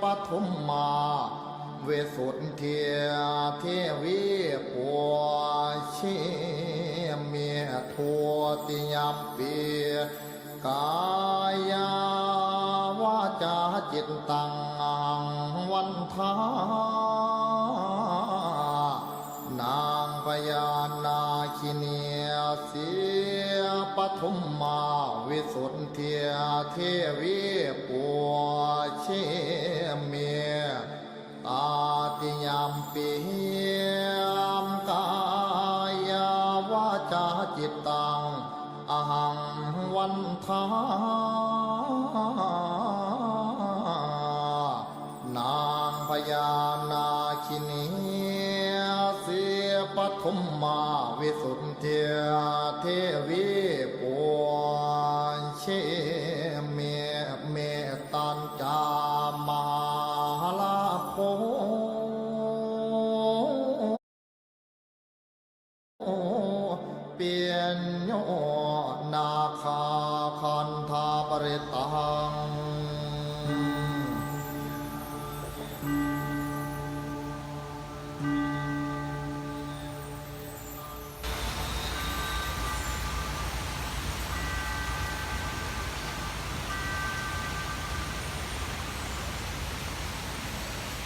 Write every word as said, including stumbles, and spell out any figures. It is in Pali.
paṭhumā visuddhiyā devī pūjemi. Dutiyampi kāyā vācā cittaṃ ahaṃ vandāmi ນາງພະຍານາຄິນີ ສີປະທຸມມາວິສຸດທິຍາເທວີ ປູເຊມິ ຕาติยัมปิ กายา วาจา จิตตัง อะหัง วันทา นางพญานาคินี สีปทุมมาวิสุทธิเทวี ปูเชเม เมตตัญจามหาลาโภ ปิญโญ นาคาคันธาปริตัง